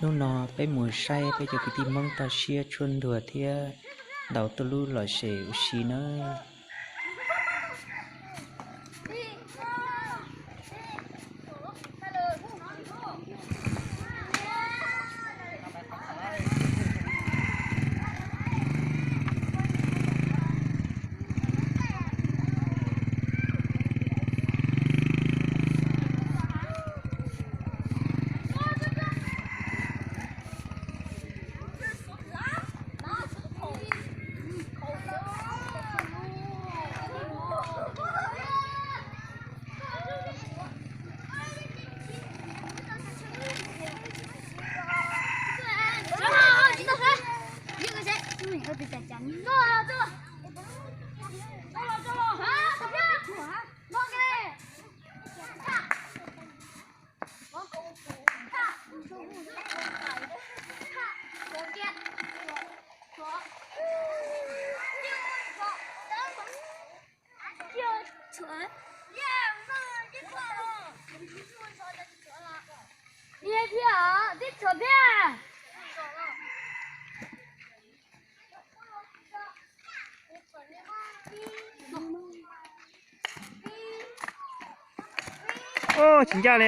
Hnub no peb mus saib peb cov kwv tij Hmoob toj siab tshuab ntuag thiab ntaus tuj lub lom zem ua si nawb. Ub, tsis ncaj li.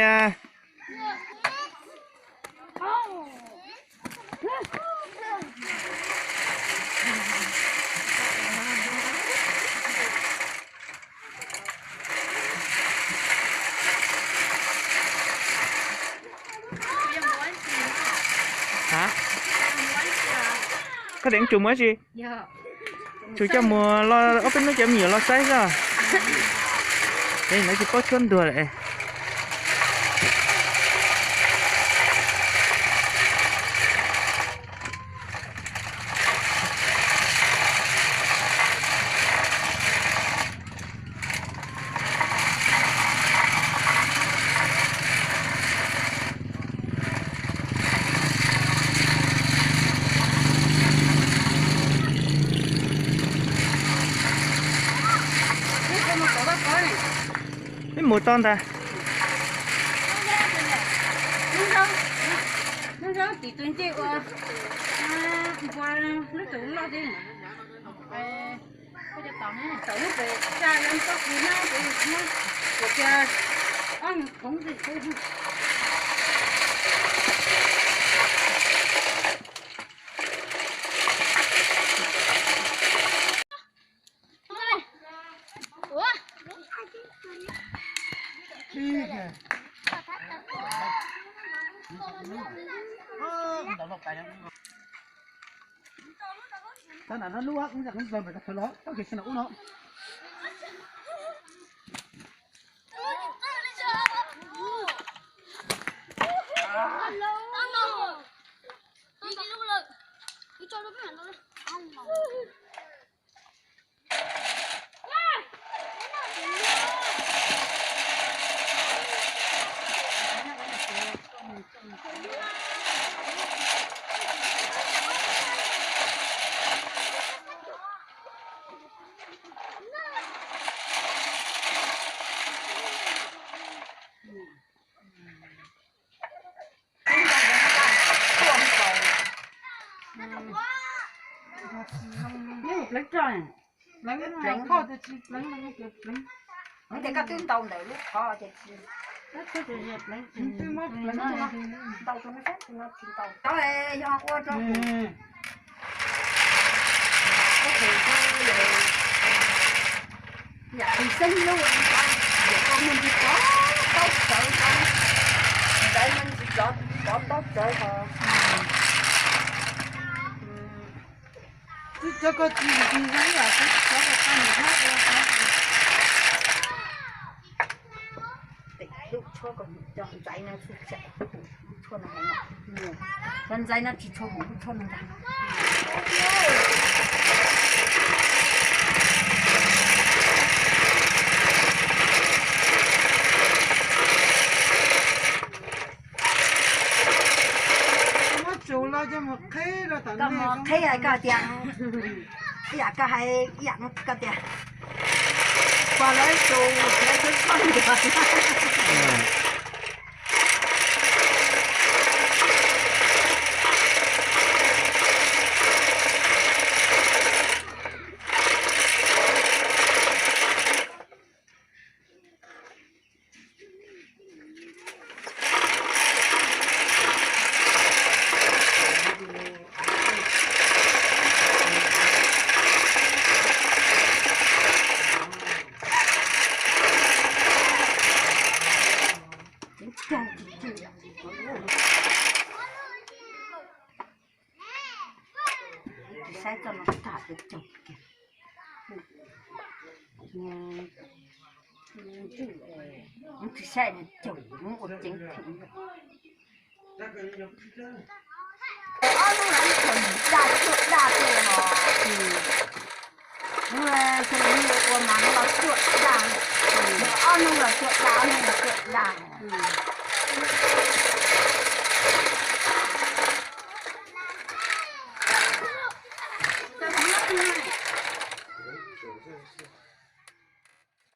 Hab, koj tias tsum muab tsi? Tsum coj mus los ob peb hnub cov me nyuam los saib xwb. Es lawv tsis paub tshuab ntuag lawm. Ib mus tau ntag. Nub zaub tim tus ncej ua npua lub tus loj thiab. Tau lub pem tsa yog toj kws na, pem no kuv cia ob khoov ntej xwb. Tab nam no lub ub, tab kis sawv ntawm ub no. Pleev roj, pleev, pleev, pleev, pleev. Tes koj twb ntaus ntawm lub qhov ces tsis, twb muab pleev, ntaus tus no saib, tus no tsis ntaus. Cov yog ua rau kuv, ua kuv yam kuv xeeb lub, yam koj muag ntsis pov taub tsawv, ntxaiv muag ntsis pov taub tsawv os. Twb cov koj tsis ntseeg zoo ib yam, cov koj tsis ntseeg ua. Tes lub tshuab ko cov ntxaiv no tsis tsam, lub tshuab no heev, cov ntxaiv no tsis tshua heev lub tshuab no ntag. Koj mus qheb hais koj tias, ib yam koj hais, ib yam koj tias, pog lawv tus lawv tus poj niam. Saib txoj no tag ua caug kiag. Mus tsis saib nws caug, mus ua ceev theem. Ob hnub los ib txhia daj cuaj daj tej os. Hnub ua mas hnub los cuaj daj, ob hnub los cuaj daj, ob hnub los cuaj daj.